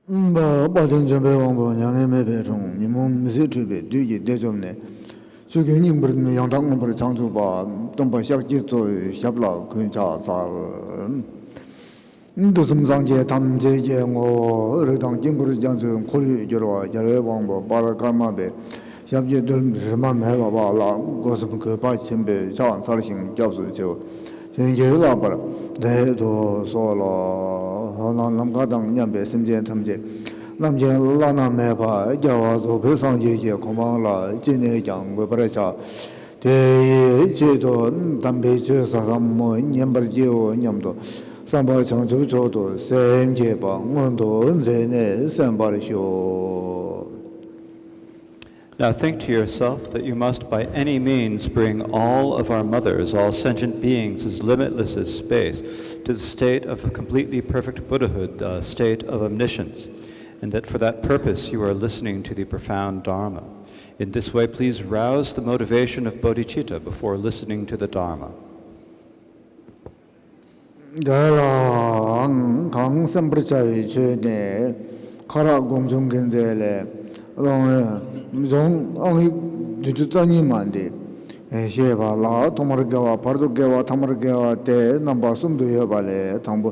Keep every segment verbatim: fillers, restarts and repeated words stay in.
པ། དཔལ་ལྡན་འཇམ་པའི་དབང་པོ། མྱ་ངན་མེད་པའི་དྲུང་། ཉོན་མོངས་མི་ཟད་འཁྲུལ་པའི་བདུད་ཀྱི་བདེ་མཆོག་ནས། ཆོས་ཀུན་སྙིང་པོར་ཡང་དག་མངོན་པར་བྱང་ཆུབ་པ། སྟོན་པ་ཤཱཀྱའི་གཙོ་བོའི་ཞབས་ལ་གུས་ཕྱག་འཚལ། དུས་གསུམ་སངས་རྒྱས་ཐམས་ཅད་ཀྱི་ངོ་བོ། རིགས་དང་དཀྱིལ་འཁོར་རྒྱ་མཚོའི་འཁོར་ལོས་སྒྱུར་བ་རྒྱལ་བའི་དབང་པོ་དཔལ་ཀརྨ་པའི་ཞབས་ཀྱི་རྡུལ་དྲི་མ་མེད་པ་ལ་སྒོ་གསུམ་གུས་པ་ཆེན་པོས་ཕྱག་འཚལ་ཞིང་སྐྱབས་སུ་མཆིའོ། བྱིན་གྱིས་བརླབ་པར་འདོད་དུ་གསོལ་ལོ། ནམ་མཁའ་དང་མཉམ་པའི་སེམས་ཅན་ཐམས་ཅད་རྣམ་མཁྱེན་བླ་ན་མེད་པ་རྒྱལ་བ་རྫོགས་པའི་སངས་རྒྱས་ཀྱི་གོ་འཕང་ལ་ཅི་ནས་ཀྱང་འགོད་པར་བྱ། དེའི་ཆེད་དུ་དམ་པའི་ཆོས་ཟབ་ཟབ་མོ་ཉན་པར་བགྱིའོ་སྙམ་དུ་བསམ་པ་བྱང་ཆུབ་མཆོག་ཏུ་སེམས་བསྐྱེད་པ་སྔོན་དུ་འཛིན་ནས་གསན་པར་ཞུ། Now think to yourself that you must by any means bring all of our mothers, all sentient beings as limitless as space, to the state of completely perfect Buddhahood, the state of omniscience, and that for that purpose you are listening to the profound Dharma. In this way, please rouse the motivation of bodhicitta before listening to the Dharma. དེ་ལའང་གང་གསན་པར་བྱ་བའི་ཆོས་ནི། ཁ་རག་སྒོམ་བྱུང་གི་མཛད་ལས། ལོང་བའི་ལྗོངས་ཨང་ཡིག་བདུན་ཅུ་རྩ་གཉིས་མ་འདི་བཤད་པ་ལ། ཐོག་མར་དགེ་བ། བར་དུ་དགེ་བ། ཐ་མར་དགེ་བ་སྟེ་རྣམ་པ་གསུམ་དུ་ཡོད་པ་ལས་དང་པོ་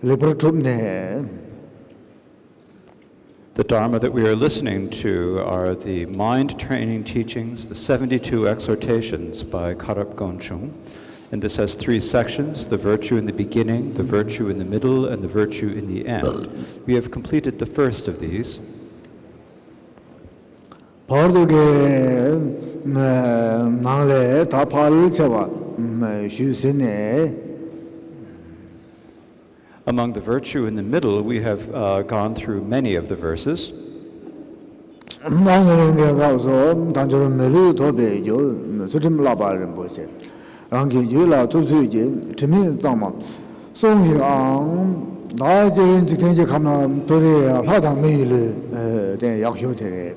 ལེགས་པར་གྲུབ་ནས། The Dharma that we are listening to are the mind training teachings, the seventy-two exhortations by Karab Gonchung. And this has three sections: the virtue in the beginning, the virtue in the middle, and the virtue in the end. We have completed the first of these. བར་དུ་གི་ནང་ལས་ད་ཕལ་ཆེ་བ་ཞུས་ཟིན་ནས། Among the virtue in the middle, we have uh, gone through many of the verses. ཨ་ནི་རིང་གི་སྐབས་སུ་དལ་འབྱོར་མི་ལུས་ཐོབ་པའི་རྒྱུ་ཚུལ་ཁྲིམས་བསླབ་པ་རིན་པོ་ཆེ། རང་གི་རྒྱུད་ལ་ཐུབ་ཚོད་ཀྱི་དྲི་མེད་གཙང་མ་གསུངས་ཤིག་ཨང་། ད་སྤྱིར་འཇིག་རྟེན་གྱི་ཁམས་ན་མཐོ་རིས་ལྷ་དང་མི་ཡི་ལུས་དེ་ཡག་ཤོས་དེ་རེད།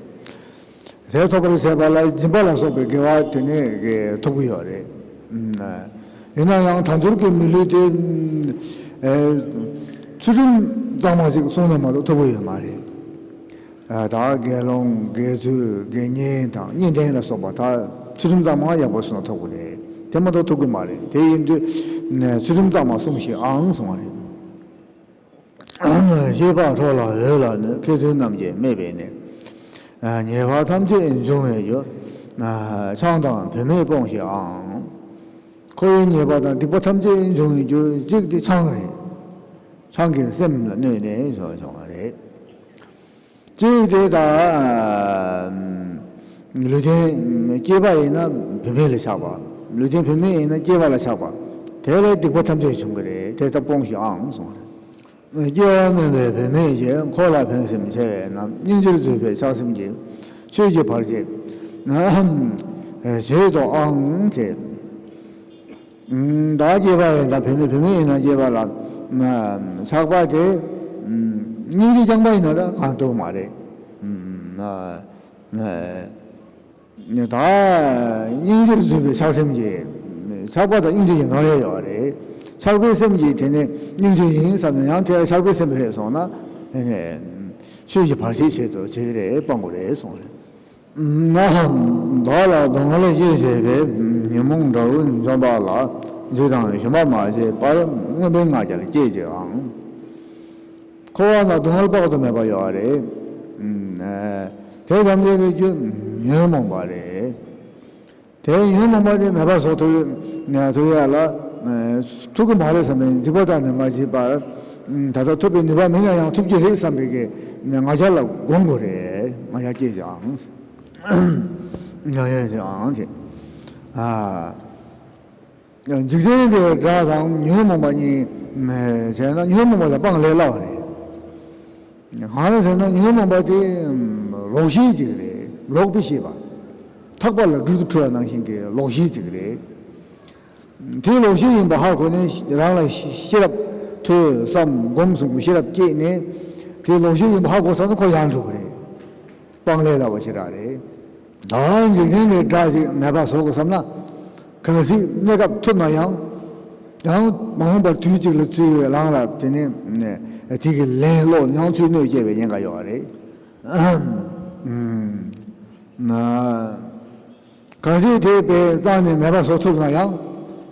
དེ་ཐོབ་པར་བྱེད་པ་ལ་སྦྱིན་པ་ལ་སོགས་པའི་དགེ་བ་དེ་ནས་ཐོབ་ཀྱི་ཡོད་རེད། ཡིན་ན་ཡང་དལ་འབྱོར་གྱི་མི་ལུས་དེ་ཚུལ་ཁྲིམས་གཙང་མ་ཞིག་བསྲུངས་ནས་མ་གཏོགས་ཐོབ་ཀྱི་ཡོད་མ་རེད། ད་དགེ་སློང་དགེ་ཚུལ་དགེ་བསྙེན་དང་གཉེན་བསྟེན་ལ་སོགས་པ་ད་ཚུལ་ཁྲིམས་གཙང་མ་ཡག་པོ་བསྲུངས་ན་ཐོབ་ཀྱི་རེད། དེ་མ་གཏོགས་ཐོབ་ཀྱི་མ་རེད། དེ་ཡིན་དུས་ཚུལ་ཁྲིམས་གཙང་མ་བསྲུངས་ཤིག་ཨང་གསུངས་པ་རེད། ཤེས་པ་འཕྲོག་ལ་འོས་ལ་ནི། མཁས་བཙུན་རྣམས་ཀྱིས་སྨྲས་པས་ནི། ཉེས་པ་ཐམས་ཅད་འབྱུང་བའི་རྒྱུ། ཆང་དང་བུད་མེད་སྤོངས་ཤིག་ཨང་། འཁོར་བའི་ཉེས་པ་དང་སྡིག་པ་ཐམས་ཅད་འབྱུང་བའི་རྒྱུ་གཅིག་དེ་ཆང་རེད། ཆང་གིས་སེམས་ལ་གནོད་ནས་བྱུང་བ་རེད། གཅིག་དེ་ད་ལུས་རྟེན་སྐྱེས་པ་ཡིན་ན་བུད་མེད་ལ་ཆགས་པ། ལུས་རྟེན་བུད་མེད་ཡིན་ན་སྐྱེས་པ་ལ་ཆགས་པ། དེ་ལས་སྡིག་པ་ཐམས་ཅད་བྱུང་གི་རེད། དེ་ལྟར་སྤོངས་ཤིག་ཨང་གསུངས་པ་རེད། སྐྱེ་བ་སྨིན་པའི་བུད་མེད་ཀྱིས། འཁོར་ལ་ཕན་སེམས་ཆེ་བས་ན། སྙིང་རྗེར་བརྫུས་པའི་ཆགས་སེམས་ཀྱིས། ཆོས་ཀྱི་བར་ཆད་བྱེད་དོ་ཨང་ཞེས། ད་སྐྱེས་པ་ཡིན་ན་བུད་མེད། བུད་མེད་ཡིན་ན་སྐྱེས་པ་ལ་ཆགས་པ་དེ། སྙིང་རྗེ་རྐྱང་པ་ཡིན་ན་ད་གང་ཐུབ་མ་རེད། ད་སྙིང་རྗེར་བརྫུས་པའི་ཆགས་སེམས་ཀྱིས། ཆགས་པ་དང་སྙིང་རྗེ་ཡི་ནོར་ཡ་ཡོད་རེད། ཆགས་པའི་སེམས་ཀྱིས་དེ་ནི་སྙིང་རྗེ་ཡིན་བསམ་ནས་ཡང་དེ་ལ་ཆགས་པའི་སེམས་རེད་སོང་ན། དེ་ནི་ཆོས་ཀྱི་བར་ཆད་བྱེད་དུ་བྱེད་རེད། སྤང་དགོས་རེད་གསུངས་རེད། བདག་ལ་སྡུག་བསྔལ་སྐྱེད་བྱེད་པའི། ཉོན་མོངས་དགྲ་བོ་འཇོམས་པ་ལ། ཇི་དང་ཞུམ་པ་མ་བྱེད་པར། མངོན་པའི་ང་རྒྱལ་སྐྱེད་ཅིག་ཨང་། འཁོར་བ་ན་སྡུག་བསྔལ་དཔག་ཏུ་མེད་པ་ཡོད་རེད། དེ་ཐམས་ཅད་ཀྱི་རྒྱུ་ཉོན་མོངས་པ་རེད། དེ་ཉོན་མོངས་པ་དེ་མེད་པ་བཟོ་ཐུབ་ཐུབ་ཡ་ལ་ཐུབ་ཀྱི་མ་རེད་བསམ་པའི་འཇིགས་པ་དང་ནི་མ་བྱེད་པར། ད་ལྟ་ཐུབ་པའི་ནུས་པ་མེད་ན་ཡང་ཐུབ་ཀྱི་རེད་བསམ་པའི་གི་ང་རྒྱལ་ལ་སྒོམ་དགོས་རེད། ང་རྒྱལ་སྐྱེད་ཅིག་ཨང་། ང་རྒྱལ་ཅིག་ཨང་ཞེས། འཇིག་རྟེན་གྱི་དགྲ་དང་ཉོན་མོངས་པ་གཉིས་བྱས་ན་ཉོན་མོངས་པ་ལ་སྤང་ལས་སླ་བ་རེད། གང་རེད་ཟེར་ན་ཉོན་མོངས་པ་དེ་ལོག་ཤེས་ཅིག་རེད། ལོག་པའི་ཤེས་པ། ཐག་པ་ལ་སྦྲུལ་དུ་འཁྲུལ་བ་ནང་བཞིན་གྱི་ལོག་ཤེས་ཅིག་རེད། དེ་ལོག་ཤེས་ཡིན་པ་ཧ་གོ་ནས་རང་ལ་ཤེས་རབ་ཐོས་བསམ་སྒོམ་གསུམ་གྱི་ཤེས་རབ་སྐྱེས་ནས་དེ་ལོག་ཤེས་ཡིན་པ་ཧ་གོ་ཚར་ན་ཁོ་ཡར་འགྲོ་གི་རེད། སྤང་ལས་སླ་བ་ཞེ་དྲག་རེད། ད་འཇིག་རྟེན་གྱི་དགྲ་ཞིག་མེད་པ་བཟོ་དགོས་བསམ་ན། གལ་སྲིད་གནས་སྐབས་ཐུབ་ན་ཡང་། ཡང་མ་འོངས་པར་དུས་གཅིག་ལ་ཚུར་རང་ལ་དེ་ནས་ དེ་གི་ལན་སློག་ཡང་ཚུར་གནོད་སྐྱེལ་བའི་ཉེན་ཁ་ཡོད་རེད། ན། གལ་སྲིད་དེ་དཔེ་གཙང་ནས་མེད་པ་བཟོ་ཐུབ་ན་ཡང་།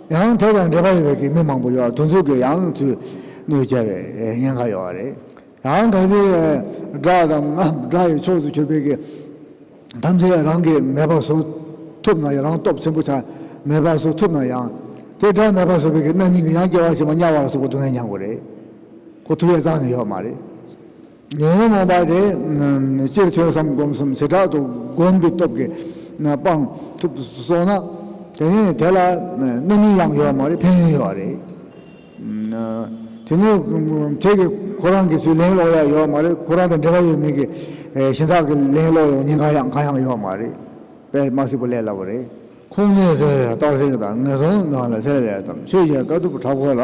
ཡང་དེ་དང་འབྲེལ་བ་ཡོད་པའི་གི་མི་མང་པོ་ཡོད། དེ་ཚོ་གི་ཡང་ཚུར་གནོད་སྐྱེལ་བའི་ཉེན་ཁ་ཡོད་རེད། ཡང་གལ་སྲིད་དགྲ་དང་དགྲ་ཡི་ཕྱོགས་སུ་གྱུར་པའི་གི་ཐམས་ཅད་རང་གིས་མེད་པ་བཟོ་ཐུབ་ན་ཡང་། རང་སྟོབས་ཆེན་པོ་ཆགས་མེད་པ་བཟོ་ཐུབ་ན་ཡང་། དེ་དགྲ་མེད་པ་བཟོ་བའི་གི་རྣམ་སྨིན་གྱིས་ཡང་སྐྱེ་བ་ཕྱི་མ་དམྱལ་བ་ལ་སོགས་པ་སྡུག་བསྔལ་མྱོང་དགོས་རེད། ཁོ་ཐུབ་ཡས་རྩ་ནས་ཡོད་མ་རེད། ཉོན་མོངས་པ་དེ་སྤྱིར་ཐོས་བསམ་སྒོམ་གསུམ་བྱེ་བྲག་ཏུ་སྒོམ་པའི་སྟོབས་ཀྱིས་སྤང་ཐུབ་སོང་ན། དེ་ནས་དེ་ལ་རྣམ་སྨིན་ཡང་ཡོད་མ་རེད། ཕན་ཡོན་ཡོད་རེད། དེ་ནས་དེ་གི་ཁོ་རང་གི་ཚུར་ལན་སློག་ཡ་ཡོད་མ་རེད། ཁོ་རང་དང་འབྲེལ་བ་ཡོད་མེད་ཀྱི་གཞན་དག་གི་ལན་སློག་ཡོང་ཉེན་ཁ་ཡང་གང་ཡང་ཡོད་མ་རེད། དཔེ་མ་སྲིད་པོ་ལས་སླ་པོ་རེད། ཁུངས་སྣེ་ཟེར་བའི་རྟགས་གསལ་དང་ངན་སོང་ནང་ལ་འཚེར་བའི་གཏམ། ཆོས་ཀྱི་དཀའ་ཐུབ་དྲག་པོ་ལ།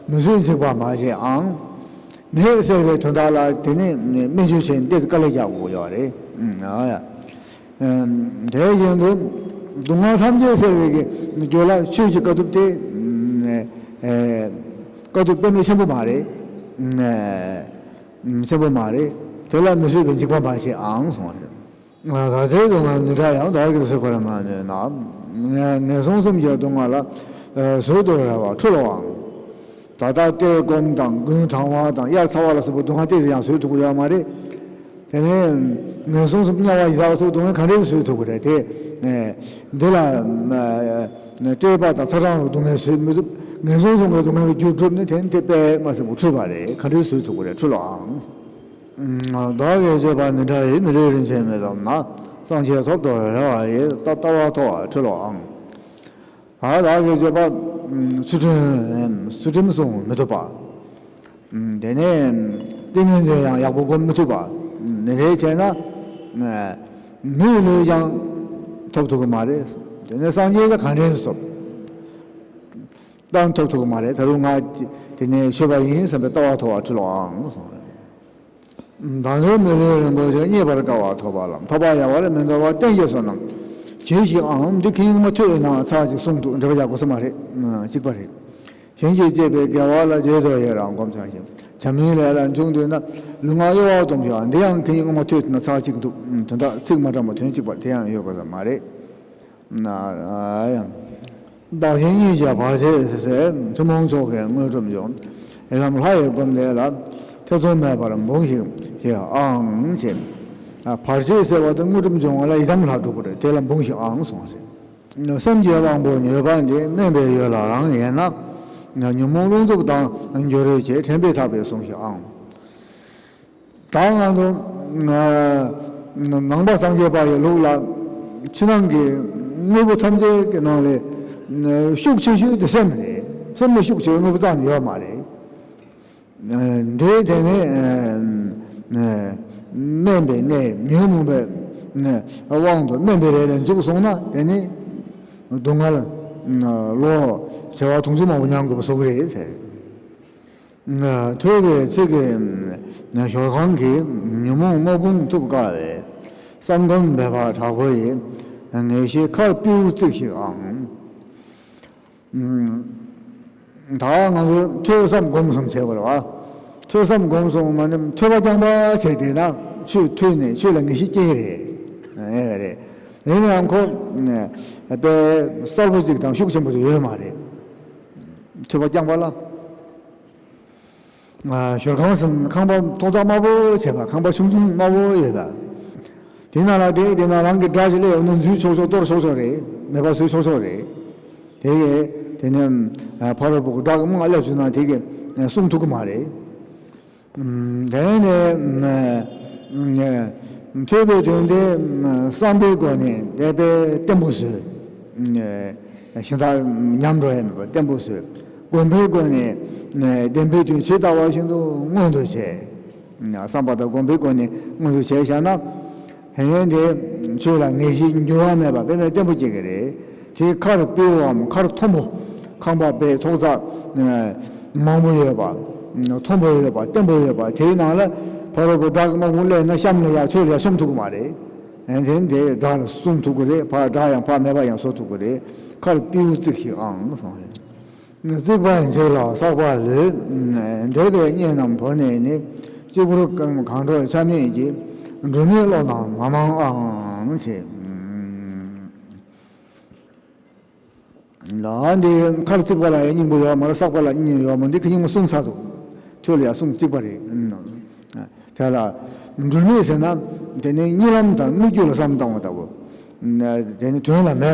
མི་བཟོད་འཇིགས་པ་མ་བྱེད་ཨང་། མེད་ཟེར་བའི་དོན་དག་ལ་དེ་ནི་སྨན་བཅོས་བྱས་ཏེ་དཀའ་ལས་རྒྱག་དགོས་ཡོད་རེད། ཨ་ཡ། དེ་བཞིན་དུ་སྡུག་བསྔལ་ཐམས་ཅད་སེལ་བའི་གི་རྒྱུ་ལ་ཆོས་ཀྱི་དཀའ་ཐུབ་དེ། དཀའ་ཐུབ་དཔེ་མེད་ཆེན་པོ་མ་རེད། ཆེན་པོ་མ་རེད། དེ་ལ་མི་བཟོད་པའི་འཇིགས་པ་མ་བྱེད་ཨང་གསུངས་པ་རེད། ད་ལྟའི་སྡུག་བསྔལ་ནི་འདྲ་ཡང་བདག་གིས་བཟོད་པར་མ་ནུས་ན། ངན་སོང་གསུམ་གྱི་སྡུག་བསྔལ་ལ་བཟོད་དུ་རུང་བ་འཁྲུལ་ལོའང་། ད་ལྟ་བཀྲེས་སྐོམ་དང་རྒུན་གྲང་བ་དང་དབྱར་ཚ་བ་ལ་སོགས་པའི་སྡུག་བསྔལ་ཏོག་ཙམ་ཡང་བཟོད་ཐུབ་ཀྱི་ཡོད་མ་རེད། དེ་ནས་ངན་སོང་གསུམ་དམྱལ་བ་ཡི་དྭགས་ལ་སོགས་སྡུག་བསྔལ་ག་འདྲས་བཟོད་ཐུབ་ཀྱི་རེད་དེ། འདི་ལ་བཀྲེས་པ་དང་ཚ་གྲང་ལ་སྡུག་བསྔལ་བཟོད་མི་ཐུབ། ངན་སོང་གསུམ་གྱི་སྡུག་བསྔལ་གྱི་རྒྱུ་སྒྲུབ་ནི་དེ་ནི་དེ་དཔེ་མ་སྲིད་པོ་འཁྲུལ་པ་རེད། ག་འདྲས་བཟོད་ཐུབ་ཀྱི་རེད། འཁྲུལ་ལོའང་། བདག་གིས་སྤྱོད་པ་ནི་འདྲ་ཡི། མི་ལུས་རིན་ཆེན་མི་ཐོབ་ན། སངས་རྒྱས་ཐོབ་ཏུ་རེ་བ་ཡི། ལྟ་ལྟ་བ་མཐོ་བ་འཁྲུལ་ལོའང་། ད་བདག་གིས་སྤྱོད་པ་ཚུལ་ཁྲིམས་ཚུལ་ཁྲིམས་སྲུང་མི་ཐུབ་པ། དེ་ནས་ཏིང་ངེ་འཛིན་ཡང་ཡག་པོ་སྒོམ་མི་ཐུབ་པ། འདི་འདྲ་བྱས་ན་མིའི་ལུས་ཀྱང་ཐོབ་ཐུབ་ཀྱི་མ་རེད། དེ་ནས་སངས་རྒྱས་ཀྱང་ག་འདྲས་སུ་ཐོབ། གཏན་ཐོབ་ཐུབ་ཀྱི་མ་རེད། ད་རུང་ང་དེ་ནས་ཆོས་པ་ཡིན་བསམ་པའི་ལྟ་བ་མཐོ་བ་འཁྲུལ་ལོའང་གསུངས་རེད། མདང་དུ་མི་ལུས་རིན་པོ་ཆེ། རྙེད་པར་དཀའ་བ་ཐོབ་པ་ལ། ཐོབ་པ་ཡལ་བར་མི་འདོར་བ། བསྟེན་ཞེས་གསོལ་ན་བྱེད་ཞིག་ཨང་། འདི་ཁྱེད་རྙིང་མ་ཐོས་ན་ཚར་གཅིག་གསུང་ཐུབ། འགྲེལ་པ་རྒྱག་དགོས་ས་མ་རེད། གཅིག་པ་རེད། གཞན་གྱིས་བཅས་པའི་དགེ་བ་ལ། རྗེས་སུ་ཡི་རང་སྒོམ་བྱ་ཞིང་། བྱ་མིན་ལས་ལ་འཇུག་འདོད་ན། ལུས་ངག་གཡོ་བ་སྡོམ་ཞིག་ཨང་། འདི་ཡང་ཁྱེད་རྙིང་མ་ཐོས་ན་ཚར་གཅིག་འདུག། དོན་དག་ཚིག་མ་དྲངས་པ་དོན་གཅིག་པར་དེ་ཡང་ཡོད་དགོས་ས་མ་རེད། ན་ཡང་། བདག་གཞན་གཉིས་ཀྱི་བར་ཆད་སེལ། ཐུན་མོང་མཆོག་གི་དངོས་གྲུབ་འབྱུང་། ཡི་དམ་ལྷ་ཡི་སྒོམ་བཟླས་ལ། ཐེ་ཚོམ་མེད་པར་འབུངས་ཤིག་ཞེས་ཨང་ཞེས། བར་ཆད་སེལ་བ་དང་དངོས་གྲུབ་འབྱུང་བ་ལ་ཡི་དམ་ལྷ་སྒྲུབ་པ་རེད། དེ་ལ་འབུངས་ཤིག་ཨང་གསུངས་པ་རེད། སེམས་ཀྱི་གླང་པོ་ཉོས་པ་འདི། དམན་པའི་ཡུལ་ལ་རང་ཡལ་ན། ཉོན་མོངས་རླུང་འཚུབ་དང་འགྱུར་བའི་ཕྱིར། དྲན་པས་ཐག་པས་ཟུངས་ཤིག་ཨང་། ད་ང་ཚོ་ནང་པ་སངས་རྒྱས་པ་ཡི་ལུགས་ལ་ཕྱི་ནང་གི་དངོས་པོ་ཐམས་ཅད་ཀྱི་ནང་ལས་ཤུགས་ཆེ་ཤོས་དེ་སེམས་རེད། སེམས་ལས་ཤུགས་ཆེ་བའི་དངོས་པོ་རྩ་ནས་ཡོད་མ་རེད། འདི་དེ་ནི་དམན་པའི་གནས། ཉོན་མོངས་པའི་དབང་དུ་དམན་པའི་ལས་ལ་འཇུག་སོང་ན། དེ་ནི་སྡུག་བསྔལ་ལོ་བྱེ་བ་དུང་ཕྱུར་མང་པོ་མྱང་དགོས་པ་བཟོ་གི་རེད་ཟེར། ཐོས་པའི་ཚིག་གིས་ཞོར་ཁང་གི། ཉོན་མོངས་དམག་དཔུང་ཐུབ་དཀའ་བའི། བསམ་སྒོམ་འབད་པ་དྲག་པོ་ཡིས། ངེས་ཤེས་མཁར་སྤྲེའུ་བརྩིགས་ཤིག་ཨང་། ད་ང་ཚོས་ཐོས་བསམ་སྒོམ་གསུམ་བྱེད་དགོས་རེད་བ། ཐོས་བསམ་སྒོམ་གསུམ་མ་ནི་ཐོས་པ་རྐྱང་པ་བྱས་བསྡད་ན་ཆོས་ཐོས་ནས་ཆོས་ལ་ངེས་ཤེས་སྐྱེ་གི་རེད། ཨེ་རེད། ཡིན་ནའང་ཁོ་དཔེ་གསལ་པོ་ཅིག་དང་ཤུགས་ཆེན་པོ་ཅིག་ཡོད་མ་རེད། ཐོས་པ་རྐྱང་པ་ལ། ཞོར་ཁང་གསུམ། ཁང་པ་ཐོག་བརྩེགས་དམའ་པོ་བྱས་པ། ཁང་པ་ཆུང་ཆུང་དམའ་པོ་ཡོད་པ། དེ་ནང་ལ་དེ་དེ་ནང་རང་གི་དགྲ་ཞིག་སླེབས་ཡོང་ན་འཛུལ་ཆོག་ཆོག་གཏོར་ཆོག་ཆོག་རེད། མེད་པ་བཟོ་ཆོག་ཆོག་རེད། དེ་ཡས་དེ་ནས་ཕ་རོལ་པོ་གི་དགྲ་གི་དམག་སླེབས་སོང་ན་དེ་གི་སྲུང་ཐུབ་ཀྱི་མ་རེད། དེ་ནས་ཐོས་པའི་དོན་དེ་བསམ་པའི་སྒོ་ནས་དེ་དཔེ་བརྟན་པོ་བཟོས། གཞན་དག་ཉམས་འགྲོ་ཡ་མེད་པར་བརྟན་པོ་བཟོས། སྒོམ་པའི་སྒོ་ནས་བདེན་པའི་དོན་ཇི་ལྟ་བ་བཞིན་དུ་མངོན་དུ་བྱས། བསམ་པ་དང་སྒོམ་པའི་སྒོ་ནས་མངོན་དུ་བྱས་བཞག་ན། ཧེ་ཧེ་འདི་ཆོས་ལ་ངེས་ཤེས་འགྱུར་བ་མེད་པ་དཔེ་མེད་བརྟན་པོ་སྐྱེ་གི་རེད། དེ་མཁར་སྤྲེའུའམ་མཁར་མཐོན་པོ། ཁང་པ་དཔེ་ཐོག་བརྩེགས་མང་པོ་ཡོད་པ། མཐོན་པོ་ཡོད་པ་བརྟན་པོ་ཡོད་པ། དེའི་ནང་ལ་ཕ་རོལ་པོ་དགྲ་གི་དམག་དཔུང་སླེབས་ན་གཤམ་ལ་ཡར་ཐོན་ལ་ཡར་སྲུང་ཐུབ་ཀྱི་མ་རེད། ཧེ་ཧེ་འདི་དགྲ་ལ་སྲུང་ཐུབ་ཀྱི་རེད། ཕར་དགྲ་ཡང་ཕར་མེད་པ་ཡང་བཟོ་ཐུབ་ཀྱི་རེད། མཁར་སྤྲེའུ་བརྩིགས་ཤིག་ཨང་གསུངས་རེད། བརྩིགས་པ་འཇིག་ལ་བསགས་པ་ལུས། འདྲེས་པའི་གཉེན་རྣམས་བོར་ནས་ནི། གཅིག་པུར་གང་འགྲོ་ཆ་མེད་ཀྱི། སྒྲོན་མེའི་བློ་རྣམས་མ་མང་ཨང་ཞེས། ལ་འདི་མཁར་བརྩིགས་པ་ལ་ཡང་སྙིང་པོ་ཡོད་མ་རེད། བསགས་པ་ལ་སྙིང་ཡོད་མ་འདི་ཁ་སྙིང་མ་གསུངས་ཚར་འདུག་ཁྱོད་ལ་ཡང་གསུངས་གཅིག་པ་རེད། དེ་ལ་སྒྲོན་མེ་ཟེར་ན་དེ་ནི་གཉིད་ལམ་དང་སྨིག་རྒྱུ་ལ་བསམ་བཏང་བ་ལྟ་བུ། དེ་ནི་དོན་ལ་མེད་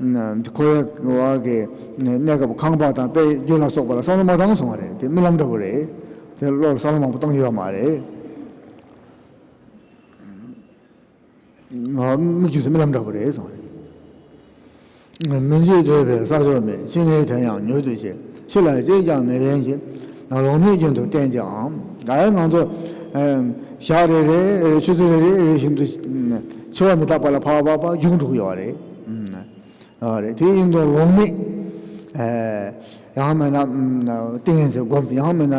པ། ཁོ་བོ་གི་གནས་སྐབས་ཁང་པ་དང་དཔེ་རྒྱུ་ལ་སོགས་པ་ལ་བསམ་བློ་མ་བཏང་སོང་བ་རེད། དེ་རྨི་ལམ་འདྲ་བོ་རེད། དེ་བློ་ལ་བསམ་བློ་མང་པོ་བཏང་རྒྱུ་ཡོད་མ་རེད། སྨིག་རྒྱུ་དེ་རྨི་ལམ་འདྲ་བོ་རེད་གསུངས་རེད། མི་འཇིགས་འདོད་པའི་ས་ཕྱོགས་མེད། ཕྱི་ནས་དེ་ཡང་མྱུར་དུ་ཤེས། ཕྱི་ལ་ཅིས་ཀྱང་མི་ཕན་གྱི། ལོང་མེད་རྒྱུན་དུ་བསྟེན་ཅིང་། ད་ཡང་ང་ཚོ་ཞག་རེ་རེ་ཆུ་ཚོད་རེ་རེ་རེ་བཞིན་དུ་འཆི་བ་མི་རྟག་པ་ལ་ཕར་ཕར་ཕར་རྒྱུག་འགྲོ་གི་ཡོད་རེད། ཨ་རེད། དེ་ཡིན་དུས་ལོང་མེད། ཡང་མིན་ན་ཏིང་ངེ་འཛིན་སྒོམ། ཡང་མིན་ན་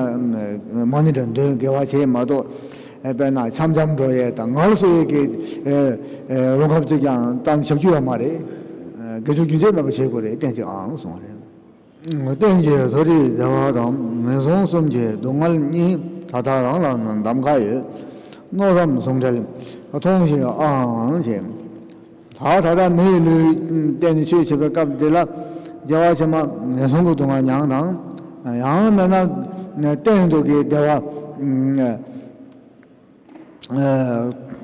མ་ཎི་འདྲ་འདོན། དགེ་བ་བྱེད་མ་གཏོགས། དཔེར་ན་འཆམ་འཆམ་འགྲོ་ཡས་དང་ངལ་གསོ་ཡས་ཀྱི་ལོང་ཁབ་ཅིག་ཀྱང་བཏང་བཞག་རྒྱུ་ཡོད་མ་རེད། དགེ་སྦྱོར་རྒྱུན་ཆད་མེད་པར་བྱེད་དགོས་རེད། བསྟེན་ཅིག་ཨང་གསུངས་རེད། རྟེན་གྱི་མཐོ་རིས་བདེ་བ་དང་། ངན་སོང་གསུམ་གྱི་སྡུག་བསྔལ་གཉིས། ད་ལྟ་རང་ལ་གདམ་ག་ཡོད། མནོ་བསམ་ཟུང་འབྲེལ་ཐོངས་ཤིག་ཨང་ཞེས། ད་ད་ལྟ་མི་ཡི་ལུས་རྟེན་ནས་ཆོས་བྱེད་པའི་སྐབས་འདི་ལ་སྐྱེ་བ་ཕྱི་མ་ངན་སོང་གི་སྡུག་བསྔལ་མྱང་དང་། ཡང་མིན་ན་གཏན་དུ་གི་བདེ་བ་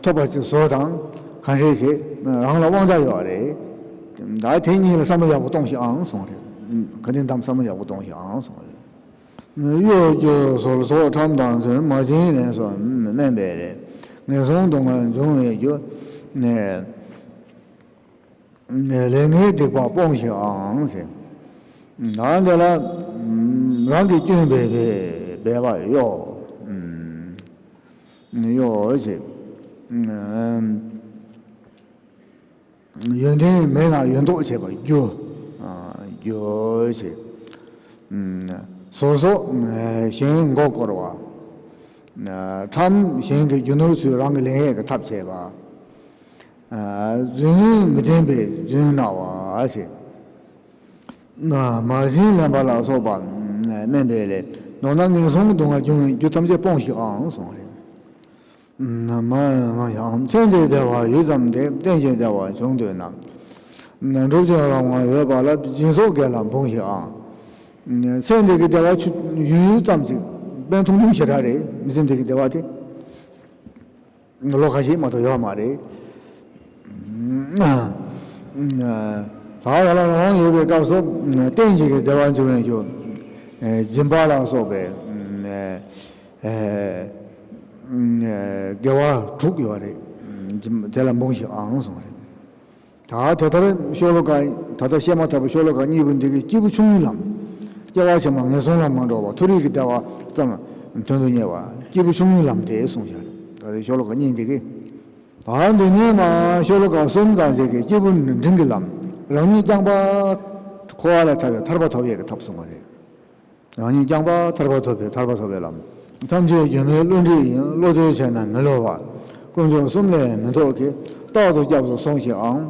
ཐོབ་པ་ཅིག་བཟོ་དང་ག་འདྲས་བྱེད། རང་ལ་དབང་ཆ་ཡོད་རེད། ད་དེ་གཉིས་ལ་བསམ་བློ་ཡག་པོ་གཏོང་ཤིག་ཨང་གསུངས་རེད། ག་དེ་འདྲ་བསམ་བློ་ཡག་པོ་གཏོང་ཤིག་ཨང་གསུངས་རེད། གཡོ་སྒྱུ་ཟོལ་ཟོག་ཁྲམ་དང་རྫུན། མ་བྱིན་ལེན་སོགས་དམན་པའི་ལས། ངན་སོང་སྡུག་བསྔལ་འབྱུང་བའི་རྒྱུ། ལས་ངན་སྡིག་པ་སྤོངས་ཤིག་ཨང་ཟེར། ད་འདི་ལ་རང་གིས་སྐྱོན་འབད་པའི་འབད་པ་གཡོ། གཡོ་ཞེས། ཡོན་ཏན་མེད་ན་ཡོན་མདོག་བྱེད་པ་སྒྱུ། སྒྱུ་ཞེས། ཟོལ་ཟོག་གཞན་མགོ་བསྐོར་བ། ཁྲམ་གཞན་གྱི་རྒྱུ་ནོར་ཚུར་རང་གི་ལེན་ཡས་ཀྱི་ཐབས་བྱེད་པ། རྫུན་མི་བདེན་པའི་རྫུན་སྨྲ་བ་ཞེས། མ་བྱིན་ལེན་པ་ལ་སོགས་པ་དམན་པའི་ལས། མདོར་ན་ངན་སོང་སྡུག་བསྔལ་འབྱུང་བའི་རྒྱུ་ཐམས་ཅད་སྤོངས་ཤིག་ཨང་གསུངས་རེད། མ་མ་ཡང་ཚེ་འདིའི་བདེ་བ་ཡུད་ཙམ་དེ། གཏན་གྱི་བདེ་བ་འབྱུང་འདོད་ན། སྒྲུབ་ཅིང་རང་དབང་ཡོད་པ་ལ། སྦྱིན་སོགས་དགེ་ལ་འབུངས་ཤིག་ཨང་། ཚེ་འདི་གི་བདེ་བ་ཆུ་ཡུད་ཙམ་ཅིག་དཔོན་ཐུང་ཐུང་ཞེ་དྲག་རེད། མི་ཚེ་འདི་གི་བདེ་བ་དེ། ལོ་ཁ་ཤས་མ་གཏོགས་ཡོད་མ་རེད། ད་ཡར་ལ་རང་དབང་ཡོད་པའི་སྐབས་སུ་གཏན་གཅིག་གི་བདེ་བ་འབྱུང་བའི་རྒྱུ། སྦྱིན་པ་ལ་སོགས་པའི་དགེ་བ་དྲུག་ཡོད་རེད། དེ་ལ་འབུངས་ཤིག་ཨང་གསུངས་རེད། ད་དེ་ལྟར་ཤོ་ལོ་ཀ། ད་ལྟ་བཤད་མ་ཐག་པའི་ཤོ་ལོ་ཀ་གཉིས་པོ་འདི་གིས་སྐྱེས་བུ་ཆུང་ངུའི་ལམ། སྐྱེ་བ་ཕྱི་མ་ངན་སོང་ལ་མ་འགྲོ་བར་མཐོ་རིས་ཀྱི་བདེ་བ་ཙམ་དོན་དུ་གཉེར་བ་སྐྱེས་བུ་ཆུང་ངུའི་ལམ་དེ་གསུངས་བཞག་རེད། ད་ལྟའི་ཤོ་ལོ་ཀ་གཉིས་འདི་གིས། ད་འདི་ནས་མར་ཤོ་ལོ་ཀ་གསུམ་ཙམ་ཞིག་གིས་སྐྱེས་བུ་འབྲིང་གི་ལམ། རང་ཉིད་རྐྱང་པ་འཁོར་བ་ལས་ཐར་བའི་ཐར་པ་ཐོབ་ཡས་ཀྱི་ཐབས་གསུངས་པ་རེད། རང་ཉིད་རྐྱང་པ་ཐར་པ་ཐོབ་པའི་ཐར་པ་ཐོབ་པའི་ལམ། ཐམས་ཅད་སྒྱུ་མའི་བློ་འདྲེས་ཡིན། བློ་གཏོད་བྱས་ན་མི་སླུ་བ། དཀོན་མཆོག་གསུམ་ལས་མི་ལྡོག་གི། རྟག་ཏུ་སྐྱབས་སུ་སོང་ཞིག་ཨང་།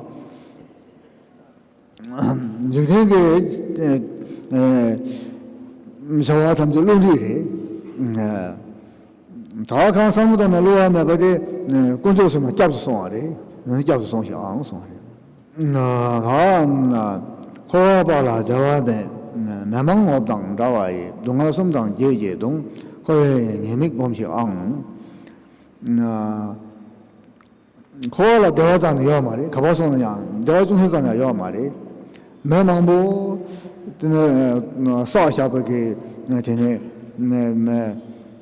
འཇིག་རྟེན་གྱི་བྱ་བ་ཐམས་ཅད་བློ་འདྲེས་རེད། ད་གང་བསམ་བློ་བཏང་ན་བསླུ་བ་མེད་པ་དེ། དཀོན་མཆོག་གསུམ་ལ་སྐྱབས་སུ་སོང་བ་རེད། སྐྱབས་སུ་སོང་ཞིག་ཨང་གསུངས་པ་རེད། ད་འཁོར་བ་པ་ལ་བདེ་བ་མེད། མི་མང་འོབས་དང་འདྲ་བ་ཡི། སྡུག་བསྔལ་གསུམ་དང་བརྒྱད་ཀྱིས་གདུང་། འཁོར་བའི་ཉེས་དམིགས་སྒོམས་ཤིག་ཨང་། འཁོར་བ་ལ་བདེ་བ་ཙམ་ཡང་ཡོད་མ་རེད། ག་པར་སོང་ན་ཡང་བདེ་བ་ཅུང་ཟད་ཙམ་ཡང་ཡོད་མ་རེད། མི་མང་པོ་དེ་ནས་བསགས་བཞག་པ་གི་དེ་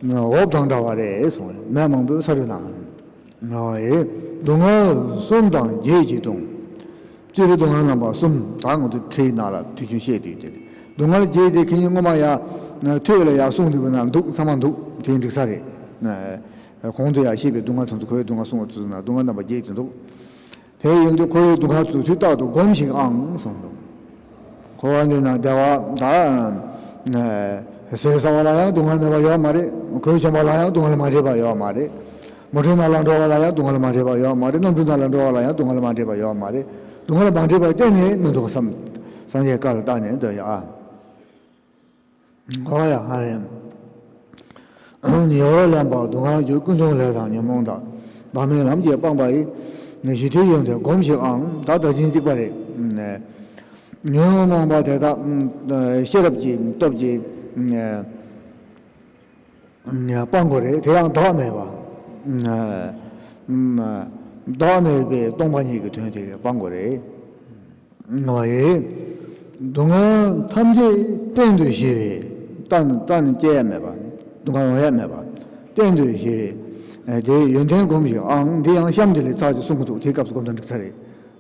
ནས་འོབས་དང་འདྲ་བ་རེད་གསུངས་རེད། མི་མང་པོས་ཚ་དྲོད་དང་། ཨོ་ཡེ། སྡུག་བསྔལ་གསུམ་དང་བརྒྱད་ཀྱིས་གདུང་། སྤྱིར་སྡུག་བསྔལ་རྣམ་པ་གསུམ། ད་ང་ཚོ་ཁྲིད་ནང་ལ་དུས་རྒྱུན་བཤད་དུས་དེ་རེད། སྡུག་བསྔལ་བརྒྱད་དེ་ཁྱེད་ཉིད་སྔོན་མ་ཡ་ཐོས་ལ་ཡ་གསུངས་འདུག་པ་ན་འདུག་ཚང་མ་འདུག་དེ་འགྲིག་ས་རེད། གོང་དུ་ཡ་བཤད་པའི་སྡུག་བསྔལ་དེ་ཚོ་ཁོའི་སྡུག་བསྔལ་གསུངས་པ་དུས་ན་སྡུག་བསྔལ་རྣམ་པ་བརྒྱད་དེ་འདུག་དེ་ཡིན་དུས་ཁོའི་སྡུག་བསྔལ་དེ་ཚོ་དུས་རྟག་ཏུ་སྒོམས་ཤིག་ཨང་གསུངས་འདུག་འཁོར་བ་འདི་ན་བདེ་བ་ད། ཟས་ཟ་བ་ལ་ཡང་སྡུག་བསྔལ་མེད་པ་ཡོད་མ་རེད། གོས་གྱོན་པ་ལ་ཡང་སྡུག་བསྔལ་མ་འདྲེས་པ་ཡོད་མ་རེད། མོ་ཊའི་ནང་ལ་འགྲོ་བ་ལ་ཡང་སྡུག་བསྔལ་མ་འདྲེས་པ་ཡོད་མ་རེད། གནམ་གྲུའི་ནང་ལ་འགྲོ་བ་ལ་ཡང་སྡུག་བསྔལ་མ་འདྲེས་པ་ཡོད་མ་རེད། སྡུག་བསྔལ་མ་འདྲེས་པ་གཏན་ནས་མི་འདུག་བསམ། སངས་རྒྱས་བཀའ་ལ་བརྟགས་ནས་འདོད་ཡ་ཨ། ཨོ་ཡ་ཧ་ལས། ཡོ་ལན་པ་སྡུག་བསྔལ་རྒྱུ་ཀུན་འབྱུང་ལས་དང་ཉོན་མོངས་དག་བདག་མེད་ལམ་གྱིས་སྤངས་པ་ཡི། ཞི་མཐུན་ཡོན་ཏན་སྒོམས་ཤིག་ཨང་། ད་ད་ཕྱིན་གཅིག་པ་རེད། ཉོན་མོངས་པ་དེ་དག་ཤེས་རབ་ཀྱི་སྟོབས་ཀྱིས། སྤང་དགོས་རེད། དེ་ཡང་བདག་མེད་པ། བདག་མེད་པའི་སྟོང་པ་ཉིད་ཀྱི་དོན་དེ་སྤང་དགོས་རེད། ང་བ་ཡི། སྡུག་བསྔལ་ཐམས་ཅད་གཏན་དུ་ཞི་བའི་རྟ་ནི་རྟ་ནི་སྐྱེ་ཡ་མེད་པ། སྡུག་བསྔལ་ཡོང་ཡ་མེད་པ། གཏན་དུ་ཞི་བའི་དེའི་ཡོན་ཏན་སྒོམས་ཤིག་ཨང་། འདི་ཡང་གཤམ་འདི་ལས་ཚར་ཅིག་གསུང་གི་འདུག་དེའི་སྐབས་སུ་སྒོམ་དང་འགྲིག་ཚར་རེད།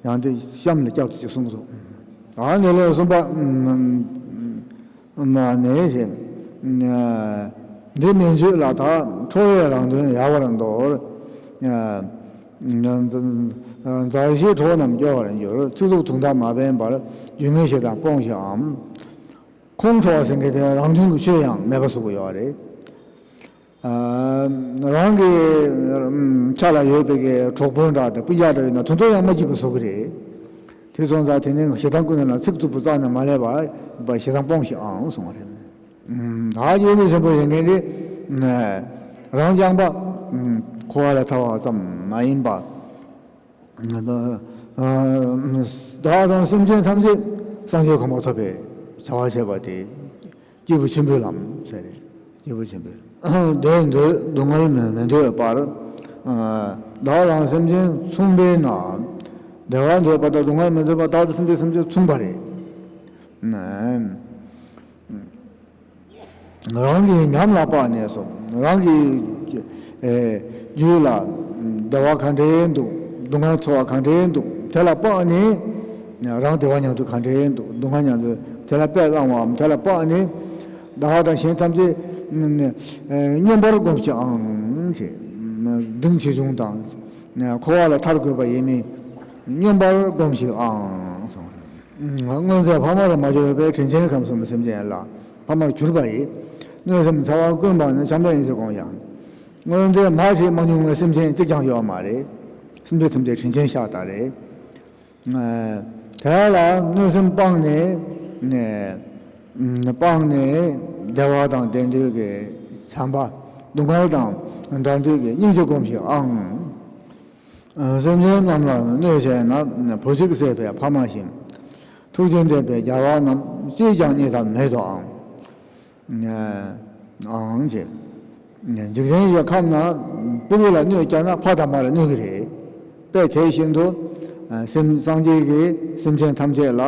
ཡང་དེ་གཤམ་ལ་བསྐྱར་དུ་ཅིག་གསུང་གི་འདུག་ཨ་ནི་ལས་གསུམ་པ། མ་ནས་ཞེས། འདི་མན་ཆོད་ལ་དག་ཁྲོ་བས་རང་དོན་ཡལ་བར་འདོར། མཛའ་བཤེས་གྲོགས་རྣམས་སྐྱོ་བར་འགྱུར། ཚིག་རྩུབ་དུག་མདའ་མ་འབེན་པར། སྒྱུ་མའི་ཞེ་སྡང་སྤོངས་ཤིག་ཨང་། ཁོང་ཁྲོ་བ་ཟེར་མཁན་དེ་རང་དོན་གྱི་ཆོས་ཡང་མེད་པ་བཟོ་གི་ཡོད་རེད། རང་གི་ཆ་ལ་ཡོད་པའི་གི་གྲོགས་པོ་འདྲ་དང་སྤུན་ཀྱག་འདྲ་ཡོད་ན་དོན་དུ་ཡང་མ་སྐྱིད་པ་བཟོ་གི་རེད། དེ་སོང་ཙང་དེ་ནི་ཞེ་སྡང་ཀུན་ལ་ཚིག་རྩུབ་པོ་རྩ་ནས་མ་ལབ་པར་ཞེ་སྡང་སྤོངས་ཤིག་ཨང་གསུངས་པ་རེད། ད་སྐྱེས་བུ་ཆེན་པོ་ཡིན་མཁན་དེ་རང་རྐྱང་པ་འཁོར་བ་ལས་ཐར་བ་ཙམ་མ་ཡིན་པ། བདག་དང་སེམས་ཅན་ཐམས་ཅད་སངས་རྒྱས་གོ་འཕང་ཐོབ་པའི་བྱ་བ་བྱེད་པ་དེ། སྐྱེས་བུ་ཆེན་པོའི་ལམ་ཟེར་རེད། སྐྱེས་བུ་ཆེན་པོའི་ལམ། བདེ་འདོད་སྡུག་བསྔལ་མི་མི་འདོད་པར། བདག་དང་སེམས་ཅན་མཚུངས་པས་ན། བདེ་བ་འདོད་པ་དང་སྡུག་བསྔལ་མི་འདོད་པ་བདག་དང་སེམས་ཅན་སེམས་ཅན་མཚུངས་པ་རེད། རང་གི་ཉམས་ལ་དཔག་ནས་སོ། རང་གི་རྒྱུད་ལ་བདེ་བ་ག་འདྲའི་འདུག་སྡུག་བསྔལ་ཚོར་བ་ག་འདྲའི་འདུག་དེ་ལ་དཔག་ནས་རང་བདེ་བ་མྱང་འདོད་ག་འདྲའི་འདུག་སྡུག་བསྔལ་མྱང་འདོད་དེ་ལ་དཔེ་བླངས་པའམ་དེ་ལ་དཔག་ནས་བདག་དང་གཞན་ཐམས་ཅད་སྙོམས་པར་སྒོམ་ཤིག་ཨང་ཞེས། གདིང་ཆེ་ཆུང་དང་འཁོར་བ་ལས་ཐར་དགོས་པ་ཡིན་མིན་སྙོམས་པར་སྒོམ་ཤིག་ཨང་གསུངས། སྔོན་ཚེ་ཕ་མར་མ་གྱུར་པའི་དྲིན་ཅན་ཁམས་གསུམ་སེམས་ཅན་ལ་ཕ་མར་གྱུར་པ་ཡི། གནོད་སེམས་ཚ་བ་ཀུན་སྤངས་ནས་བྱམས་དང་ཡེ་ཤེས་སྒོམ་ཡང་། སྔོན་ཚེ་མ་བྱས་མ་མྱོང་བའི་སེམས་ཅན་གཅིག་ཀྱང་ཡོད་མ་རེད། སེམས་ཅན་ཐམས་ཅད་དྲིན་ཅན་ཤ་སྟག་རེད། དེ་ལ་གནོད་སེམས་སྤངས་ནས། སྤངས་ནས་བདེ་བ་དང་ལྡན་འདོད་ཀྱི་བྱམས་པ། སྡུག་བསྔལ་དང་བྲལ་འདོད་ཀྱི་སྙིང་རྗེ་སྒོམ་ཤིག་ཨང་། སེམས་ཅན་རྣམས་ལ་གནོད་བྱས་ན། བུ་གཅིག་བསད་པའི་ཕ་མ་བཞིན། ཐུགས་རྗེ་ལྡན་པའི་རྒྱལ་བ་རྣམས། ཅིས་ཀྱང་རྙེད་ཐབས་མེད་དོ་ཨང་། ཨང་ཞེས། འཇིག་རྟེན་གྱི་ཁམས་ན་སྤུ་གུ་ལ་གནོད་བསྐྱལ་ན་ཕ་དང་མ་ལ་གནོད་ཀྱི་རེད། དཔེ་དེ་བཞིན་དུ་སེམས་སངས་རྒྱས་ཀྱིས་སེམས་ཅན་ཐམས་ཅད་ལ།